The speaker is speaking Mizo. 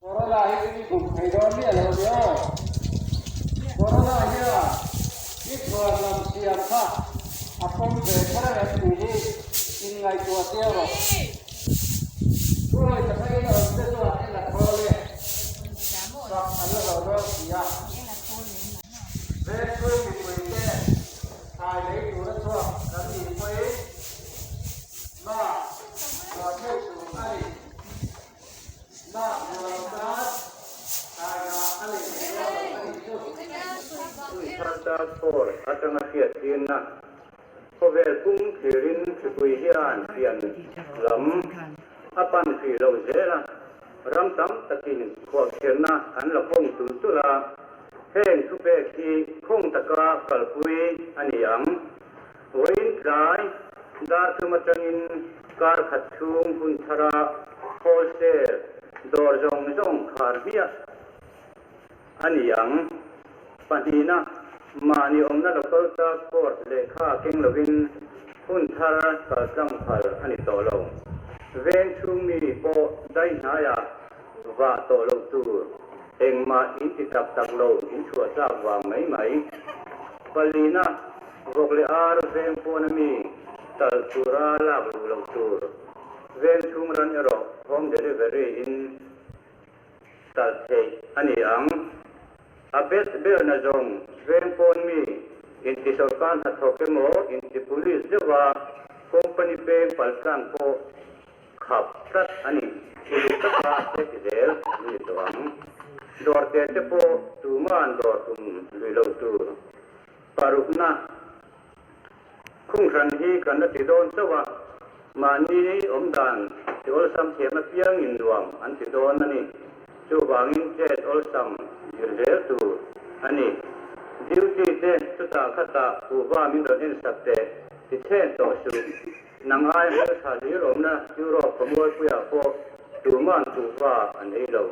Corona hi chu i bum thei dawn miah lo ni aw. Corona hian i chhuan lam siam kha a pawm ve kher ang em tih hi inngaihtuah chiang rawh. Thuawi taka in awm te chuan en a khawl e, sak an la zo dawn si a. Vengchhung mipui te thlai lei tura chhuak kan nih pawhin mask vuah theuh tur a ni. Thar Force atanga hriattirna khawvel pum thlirin hripui hian pian lam a pan hrih lo zel a, ram tam takin khuahkhirhna an la khawng tulh tulh a, heng thupek hi khawng taka kalpui a ni ang. Vawiin tlai dar thum atangin kar khat chhung hun thara wholesale dawr zawng zawng khar hmiah a ni ang. Pahnihna, mahni awmna local task force lehkha keng lovin hun thar kaltlang phal a ni tawh lo. Veng chhung mi pawh dai hnaiah vah tawh loh tur, engmah in ti tak tak lo in chhuah chak vang mai mai. Palina, Vawk leh ar veng pawn ami talh tura lak luh loh tur. Veng chhung ran erawh home delivery in talh theih a ni ang. A best ber na zawng veng pawn mi inti sawrkar hnathawk emaw inti police deuha company peng paltlang pawh khap tlat a ni. Uluk taka check zel an ni tawh ang. Dawr te te pawh tuma'n dawr tum lui loh tur. Parukna, Khunghran hi kan la ti dawn chauh a, mahni awmdan ti awlsam thiam apiangin nuam an ti dawn a ni. Chuvangin chet awlsam zir zel tur a ni. Duty te chutah khatah kuhva min rawn ensak teh ti chhen tawh suh. Nang ai hmeltha hlir awmna Europe khawmualpuiah pawh tuman kuhva an ei lo.